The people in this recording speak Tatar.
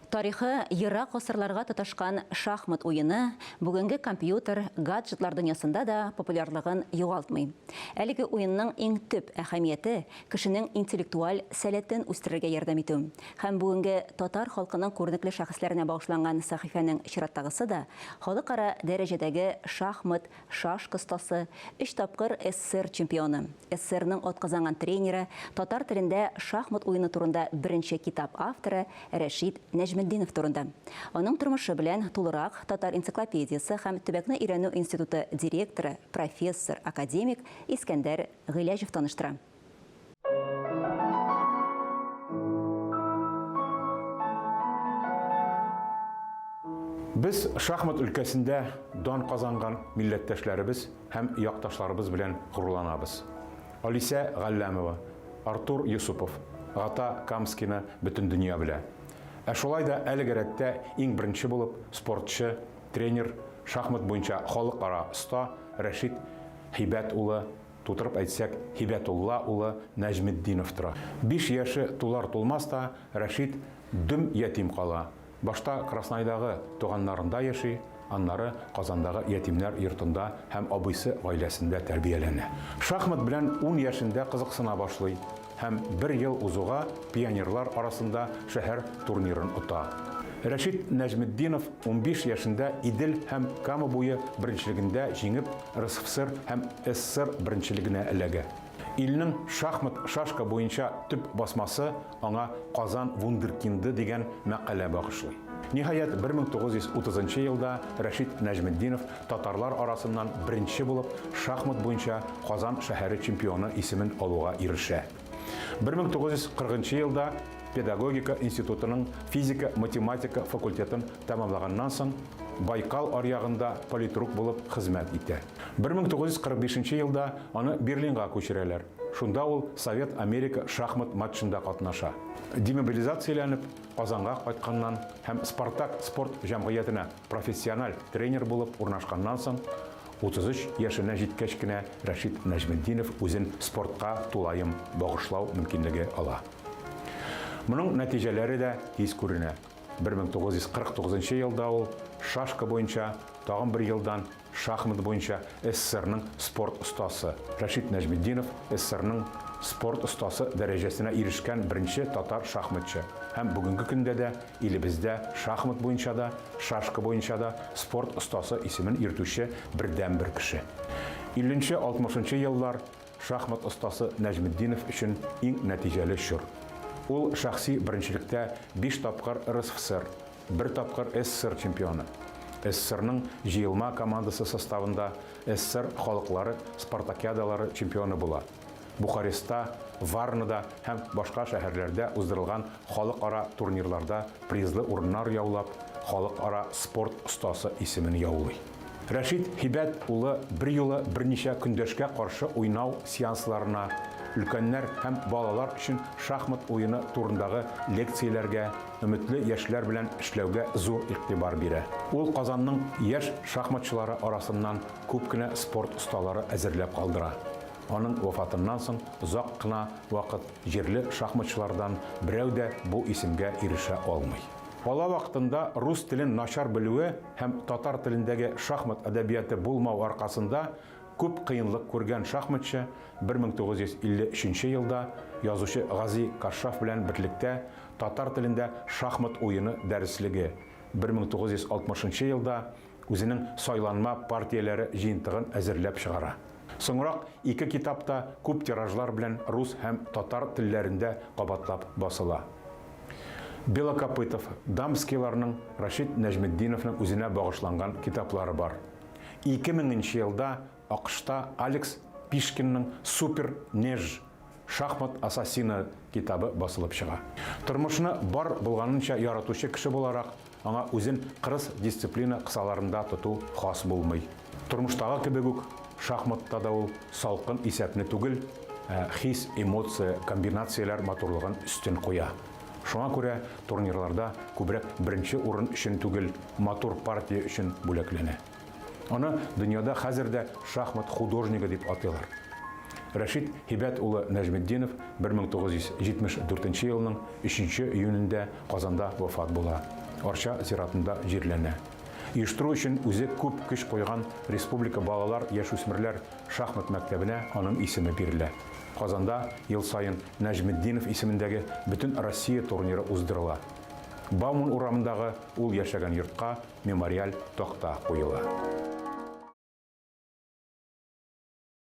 Тарихы ерак гасырларга тоташкан шахмат уены бүгенге компьютер, гаджетлар дөньясында да популярлыгын югалтмый. Әлеге уенның иң төп әһәмияте, кешенең интеллектуаль сәләтен үстерергә ярдәм итү. Һәм бүгенге татар халкының күренекле шәхесләренә багышланган сәхифәнең чираттагысы да халыкара дәрәҗәдәге шахмат шашка остасы, өч тапкыр СССР чемпионы, СССРның атказанган тренеры, татар телендә шахмат уены турында беренче китап авторы Рәшит Нәҗметдинов турында. Аның тормышы белән тулырак Татар энциклопедиясе һәм төбәкне өйрәнү институты директоры, профессор, академик Искәндәр Гыйләҗев таныштыра. Без шахмат өлкәсендә дан казанган милләттәшләребез һәм якташларыбыз белән горурланабыз. Алисә Галләмова, Артур Йосыпов, Гата Камскийны бөтен дөнья белә. Ә шулай да әлеге рәттә иң беренче булып спортчы, тренер, шахмат буенча халыкара оста Рәшит Һибәт улы Тутырып әйтсәк, Һибәтулла улы Нәҗметдинов тора. Биш яше тулар-тулмас та Рәшит дөм ятим кала. Башта Краснайдагы туганнарында яши, аннары Казандагы ятимнәр йортында һәм абыйсы гаиләсендә тәрбияләнә. Шахмат белән ун яшендә кызыксына башлый һәм бер ел узуга пионерлар арасында шәһәр турнирын ота. Рәшит Нәҗметдинов 15 яшендә Идел һәм Кама буе беренчелегендә җиңеп, РСФСР һәм СССР беренчелегенә эләгә. Илнең шахмат-шашка буенча төп басмасы аңа Казан вундеркинды дигән мәкалә багышлый. Ниһаять, 1930 нчы елда Рәшит Нәҗметдинов татарлар арасыннан беренче булып шахмат буенча Казан шәһәре чемпионы исемен алуга ирешә. 1940 нчы елда педагогика институтының физика-математика факультетын тәмамлаганнан соң, Байкал аръягында политрук булып хезмәт итә. 1945 нче елда аны Берлинга күчерәләр, шунда ул Совет-Америка шахмат матчында катнаша. Демобилизацияләнеп, Казанга кайтканнан һәм Спартак спорт җәмгыятенә профессиональ тренер булып урнашканнан соң, 33 яшенә җиткәч кенә Рәшит Нәҗметдинов үзен спортка тулаем багышлау мөмкинлеге ала. Моның нәтиҗәләре дә тиз күренә. 1949 елда ул шашка буенча, тагын бер елдан шахмат буенча СССРның спорт остасы. Рәшит Нәҗметдинов СССРның спорт остасы дәрәҗәсенә ирешкән беренче татар шахматчы һәм бүгенге көндә дә илебездә шахмат буенча да, шашка буенча да спорт остасы исемен йөртүче бердәнбер кеше. 50-60 еллар шахмат остасы Нәҗметдинов өчен иң нәтиҗәле чор. Ул шәхси беренчелектә биш тапкыр РСФСР, бер тапкыр СССР чемпионы. СССРның җыелма командасы составында СССР халыклары спартакиадалары чемпионы була. Бухарестта, Варнада һәм башка шәһәрләрдә уздырылган халыкара турнирларда призлы урыннар яулап, халыкара спорт остасы исемен яулый. Рәшит Һибәт улы берьюлы берничә көндәшкә каршы уйнау сеансларына, өлкәннәр һәм балалар өчен шахмат уены турындагы лекцияләргә, өметле яшьләр белән эшләүгә зур игътибар бирә. Ул Казанның яшь шахматчылары арасыннан күп кенә спорт осталары әзерләп калдыра. Аның вафатыннан соң озак кына вакыт җирле шахматчылардан берәү дә бу исемгә ирешә алмый. Бала вакытында рус телен начар белүе һәм татар телендәге шахмат әдәбияты булмау аркасында күп кыенлык күргән шахматчы 1953 елда язучы Гази Кашшаф белән берлектә Татар телендә шахмат уены дәреслеге, 1960 елда үзенең сайланма партияләре җыентыгын әзерләп чыгара. Соңрак ике китап та күп тиражлар белән рус һәм татар телләрендә кабатлап басыла. Белокопытов, Дамскийларның Рәшит Нәҗметдиновның үзенә багышланган китаплары бар. 2000 нче елда АКШта Алекс Пишкинның Супер Неж, шахмат ассасины китабы басылып чыга. Тормышны бар булганынча яратучы кеше буларак, Аңа үзен кырыс дисциплина кысаларында тоту хас булмый. Тормыштагы кебек үк, шахматта да ул салкын исәпне түгел, ә хис, эмоция, комбинацияләр матурлыгын өстен куя. Шуңа күрә турнирларда күбрәк беренче урын өчен түгел, матур партия өчен бүләкләнә. Аны дөньяда хәзер дә шахмат художнигы дип атыйлар. Рәшит Һибәт улы Нәҗметдинов 1974 елның 3 июнендә Казанда вафат була. Арча зиратында җирләнә. Оештыру өчен үзе күп көч куйган Республика балалар-яшүсмерләр шахмат мәктәбенә аның исеме бирелә. Казанда ел саен Нәҗметдинов исемендәге Бөтенроссия турниры уздырыла. Бауман урамындагы ул яшәгән йортка мемориаль такта куела.